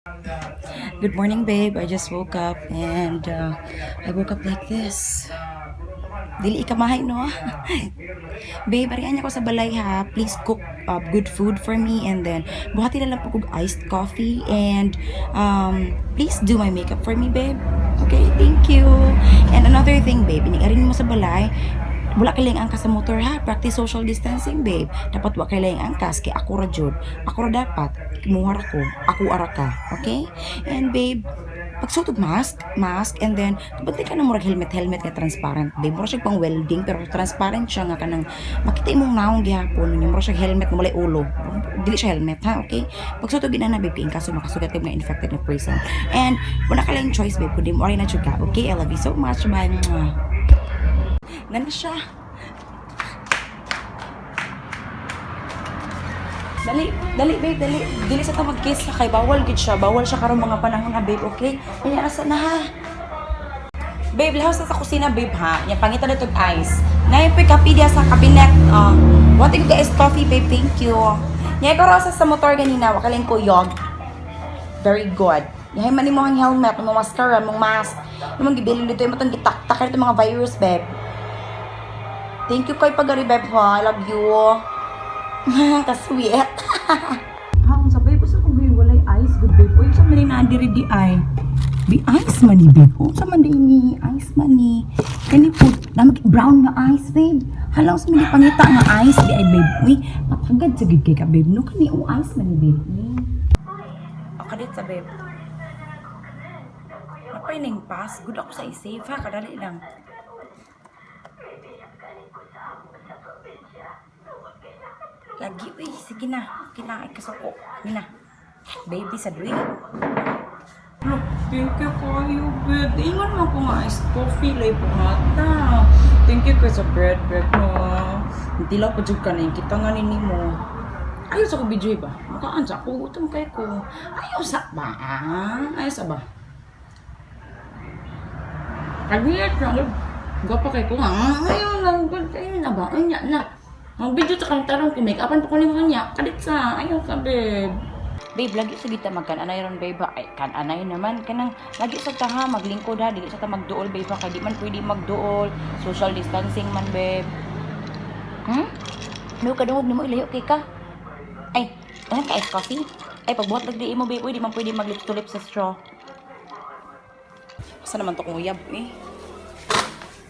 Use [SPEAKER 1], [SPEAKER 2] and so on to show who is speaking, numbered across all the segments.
[SPEAKER 1] Good morning, babe. I just woke up and I woke up like this. Dili ikamahay, no? Babe, ariyan ako sa balay ha. Please cook good food for me and then buhati na lang po kog iced coffee and please do my makeup for me, babe. Okay, thank you. And another thing, babe, iniarin mo sa balay, wala kay lang angkas sa motor ha. Practice social distancing, babe. Dapat wa kay lang angkas kay ako ra jud. Ako ra dapat kimuhar ako ara ka. Okay? And babe, pagsuot og mask and then kabantay ka na murag helmet nga transparent. Babe, mura siya pang welding pero transparent siya nga kanang makita imong naong gihapon nya mura siya helmet mo walay ulo. Dili siya helmet ha, okay? Pagsuot og ginana babe, in kaso makasugat kay mga infected na person. And wala ka lang choice babe, kundi mo rin na jud ka. Okay? I love you so much. Bye. Nana siya. Dali, babe, dali. Dili sa ta mag-kiss ha, kay bawal gid siya. Bawal siya karong mga panahon ha, babe, okay? Kanya asa na ha. Babe, lawas na sa kusina, babe, ha? Yan, pangitan na itong ice. Ngayon po'y kape diya sa kabinet. What if guys coffee, babe? Thank you. Ngayon ko rasa sa motor ganina, wakaling ko yog. Very good. Ngayon man mo ang helmet, mong mascara, mong mask. Mong gibilin dito, yung matang gitak-takar itong mga virus, babe. Thank you kay pagari, babe, ha? I love you. Kasweet. Hang sabay ko sa kung walay ice good babe. Oy sa man na diri di ay. Bi ice man ni babe. O sa man ni ice man ni. Kani po na brown na ice babe. Halang sa mali pangita nga ice di ay babe. Uy, mapagad sa gid kay ka babe. No kani o ice man ni babe. Akadit sa babe. Napay ning pass. Good ako sa i-save ha. Kadali lang. Lagi, uy, sige na. Kinain ka sa ko. Mina. Baby, sa duwi. Look, thank you kayo, babe. Ingon mo ko nga iced coffee. Lay po hata. Thank you kayo sa bread, no. Hindi lang pa dyan ka na yung kita nga nini mo. Ayaw sa ko video ba? Makaan sa ako. Utang kayo ko. Ayaw sa ba? Ayaw sa ba? Kagiyat na. Gapa kayo ko nga. Ayaw lang. Ayaw na ba? Ayaw na. Ang video sa kang tarong ko, make-upan po ko niya niya. Kalit sa, ayaw ka, babe. Babe, lagi sa kita magkan-anay ron, babe. Ay, kan-anay naman. Kanang, lagi sa taha, maglingkod ha. Dili sa ta magduol, babe. Kaya di man pwede magduol. Social distancing man, babe. Ano ka dungog ni mo, ilayo kay ka. Ay, ano ka, ice coffee? Ay, pagbuhat nagdi mo, babe. Uy, di man pwede mag-lips-to-lips sa straw. Asa naman to kung uyab, eh.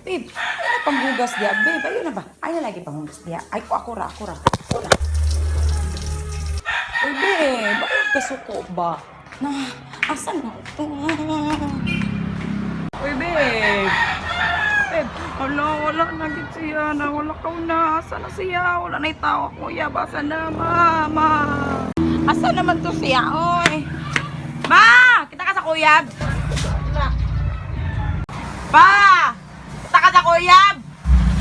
[SPEAKER 1] Babe, ano na panghugas diya? Babe, ayun na ba? Ay na lagi panghugas diya. Ay, ako ra. Uy, babe, bakit kasuko ba? Na, asan na ito? Uy, babe. Babe, wala na git siya na. Wala ka na. Asan na siya? Wala na itaw ako. Yab, asan na, mama? Asan naman to siya, oy? Ma! Kita ka sa kuyab? Pa! Kita ka sa kuyab?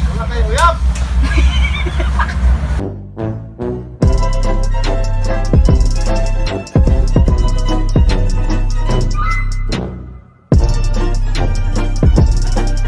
[SPEAKER 2] Wala kayo, uyab!